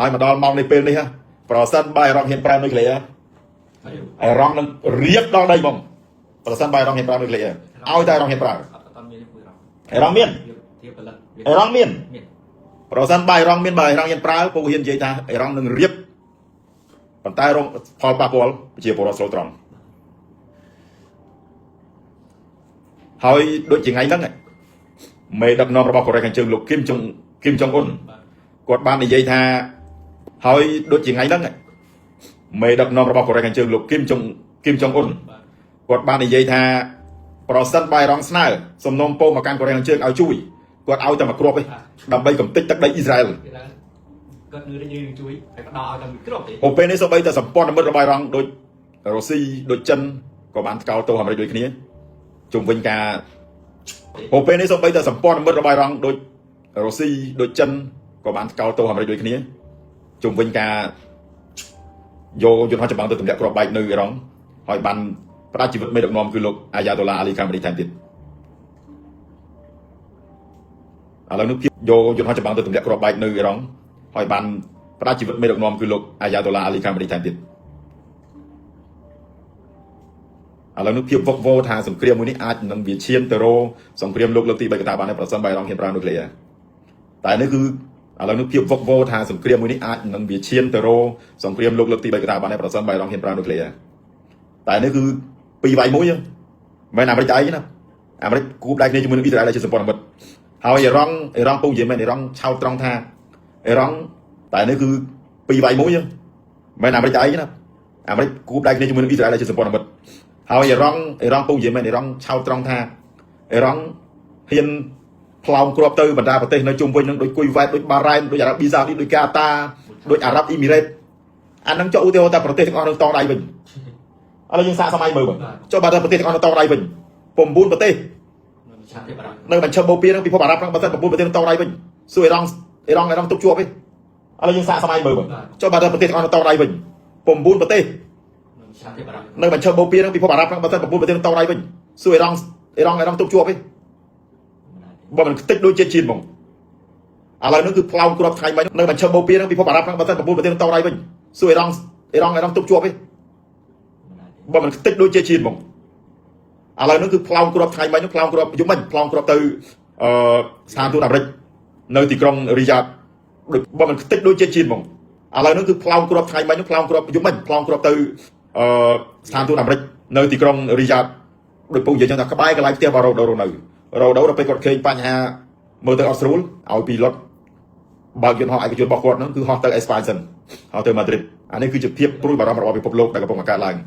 ហើយមកដល់ម៉ោងនេះពេលនេះហ៎ប្រសិនបើអ៊ីរ៉ង់ហ៊ានប្រើនុយក្លេអ៊ែរអ៊ីរ៉ង់នឹងរៀបដល់ដីហ្មងប្រសិនបើអ៊ីរ៉ង់ហ៊ានប្រើនុយក្លេអ៊ែរឲ្យតែអ៊ីរ៉ង់ហ៊ានប្រើ អត់អត់មានទេពួករ៉ង់ អ៊ីរ៉ង់មាន វាផលិត អ៊ីរ៉ង់មាន មាន ប្រសិនបើអ៊ីរ៉ង់មានបើអ៊ីរ៉ង់ហ៊ានប្រើពួកហ៊ាននិយាយថាអ៊ីរ៉ង់នឹងរៀបប៉ុន្តែរងផលប៉ះពាល់ប្រជាពលរដ្ឋស្លូតត្រង់ហើយដូចជាថ្ងៃហ្នឹងមេដឹកនាំរបស់កូរ៉េខាងជើងលោកគឹមចុងគឹមចុងអ៊ុន បាទ គាត់បាននិយាយថាហើយដូចជាថ្ងៃហ្នឹងមេដឹកនាំរបស់កូរ៉េខាងជើងលោកគឹមចុងគឹមចុងអ៊ុន បាទ គាត់បាននិយាយថាប្រសិនបើអ៊ីរ៉ង់ស្នើសំណុំពរមកកាន់កូរ៉េខាងជើងឲ្យជួយគាត់ឲ្យតែមួយគ្រាប់ទេដើម្បីកំទេចទឹកដីអ៊ីស្រាអែល គេថាគាត់នៅរៀងជួយហើយផ្ដល់ឲ្យតែមួយគ្រាប់ទេ អូពេលនេះសូម្បីតែសម្ព័ន្ធមិត្តរបស់អ៊ីរ៉ង់ដូចរុស្ស៊ីដូចចិនក៏បានថ្កោលទោសអាមេរិកដូចគ្នាជុំវិញការអូពេលនេះសូម្បីតែសម្ព័ន្ធមិត្តរបស់អ៊ីរ៉ង់ដូចរុស្ស៊ីដូចចិនក៏បានថ្កោលទោសអាមេរិកដូចគ្នាជុំវិញការយកយន្តហោះចម្បាំងទៅទម្លាក់គ្រាប់បែកនៅអ៊ីរ៉ង់ហើយបានផ្ដាច់ជីវិតមេដឹកនាំគឺលោកអាយ៉ាតូឡាអាលីខាមេនីថែមទៀតឥឡូវនេះភាពយកយន្តហោះចម្បាំងទៅទម្លាក់គ្រាប់បែកនៅអ៊ីរ៉ង់ហើយបានផ្ដាច់ជីវិតមេដឹកនាំគឺលោកអាយ៉ាតូឡាអាលីខាមេនីថែមទៀតឥឡូវនេះភាពវឹកវរថាសង្គ្រាមមួយនេះអាចនឹងវាឈានទៅរកសង្គ្រាមលោកលើកទី3កតាបានដែរប្រសិនបើអ៊ីរ៉ង់ហ៊ានប្រើនុយក្លេអ៊ែរតែនេះគឺឥឡូវនេះភាពវឹកវរថាសង្គ្រាមមួយនេះអាចនឹងវាឈានទៅរកសង្គ្រាមលោកលើកទី3កតាបានដែរប្រសិនបើអ៊ីរ៉ង់ហ៊ានប្រើនុយក្លេអ៊ែរតែនេះគឺពីរវាយមួយមិនអាមេរិកតែឯងណាអាមេរិកគូបដៃគ្នាជាមួយនឹងអ៊ីស្រាអែលដែលជាសម្ព័ន្ធមិត្តហើយអ៊ីរ៉ង់អ៊ីរ៉ង់ពងនិយាយមែនអ៊ីរ៉ង់ឆោតត្រង់ថាអ៊ីរ៉ង់តែនេះគឺពីរវាយមួយមិនអាមេរិកតែឯងណាអាមេរិកគូបដៃគ្នាជាមួយនឹងអ៊ីស្រាអែលដែលជាសម្ព័ន្ធមិត្តហើយអ៊ីរ៉ង់អ៊ីរ៉ង់ពងនិយាយមែនអ៊ីរ៉ង់ឆោតត្រង់ថាអ៊ីរ៉ង់ហ៊ានផ្លោងគ្រាប់ទៅបណ្ដាប្រទេសនៅជុំវិញនឹងដូចគុយវ៉ែតដូចបារ៉ែនដូចអារ៉ាប៊ីសាអូឌីតដូចកាតាដូចអារ៉ាប់អ៊ីមីរ៉េតអាហ្នឹងចុះឧទាហរណ៍តែប្រទេសទាំងអស់នឹងតងដៃវិញឥឡូវយើងសាកសម័យមើលមើលចុះបើតែប្រទេសទាំងអស់នឹងតងដៃវិញ9ប្រទេស នៅឆាតទេបារ៉ង់ នៅបញ្ឈប់បូព៌ានឹងពិភពអារ៉ាប់ហ្នឹងបើសិន9ប្រទេសនឹងតដៃវិញសួរអ៊ីរ៉ង់អ៊ីរ៉ង់អ៊ីរ៉ង់ទុកជាប់ទេឥឡូវយើងសាកសម័យមើលមើលចុះបើតែប្រទេសទាំងអស់នឹងតដៃវិញ9ប្រទេស នៅឆាតទេបារ៉ង់ នៅបញ្ឈប់បូព៌ានឹងពិភពអារ៉ាប់ហ្នឹងបើសិន9ប្រទេសនឹងតដៃវិញសួរអ៊ីរ៉ង់អ៊ីរ៉ង់អ៊ីរ៉ង់ទុកជាប់ទេបើមិនខ្ទេចដូចជាតិជីនហ្មងឥឡូវហ្នឹងគឺផ្លោងគ្រាប់ថ្ងៃមិញនៅបញ្ឈប់បូព៌ានឹងពិភពអារ៉ាប់ហ្នឹងបើសិន9ប្រទេសនឹងតដៃវិញសួរអ៊ីរ៉ង់អ៊ីរ៉ង់អ៊ីរ៉ង់ទុកជាប់ទេបើមិនខ្ទេចដូចជាតិជីនហ្មងឥឡូវហ្នឹងគឺផ្លោងគ្រាប់ថ្ងៃមិញផ្លោងគ្រាប់យប់មិញផ្លោងគ្រាប់ទៅអឺស្ថានទូតអាមេរិកនៅទីក្រុងរីយ៉ាតដូចបើមិនខ្ទេចដូចជាតិជីនហ្មងឥឡូវហ្នឹងគឺផ្លោងគ្រាប់ថ្ងៃមិញផ្លោងគ្រាប់យប់មិញផ្លោងគ្រាប់ទៅអឺស្ថានទូតអាមេរិកនៅទីក្រុងរីយ៉ាតដូចពងនិយាយចឹងថាក្បែរកន្លែងផ្ទះរបស់រ៉ូដូរនៅរ៉ូដូដល់ពេលគាត់ឃើញបញ្ហាមើលទៅអត់ស្រួលឲ្យពីលុតបើកយន្តហោះឯកជនរបស់គាត់ហ្នឹងគឺហោះទៅអេស្ប៉ាញសិនហោះទៅម៉ាឌ្រីតអានេះគឺជាភាពព្រួយបារម្ភរបស់ពិភពលោកដែលកំពុងកើតឡើង។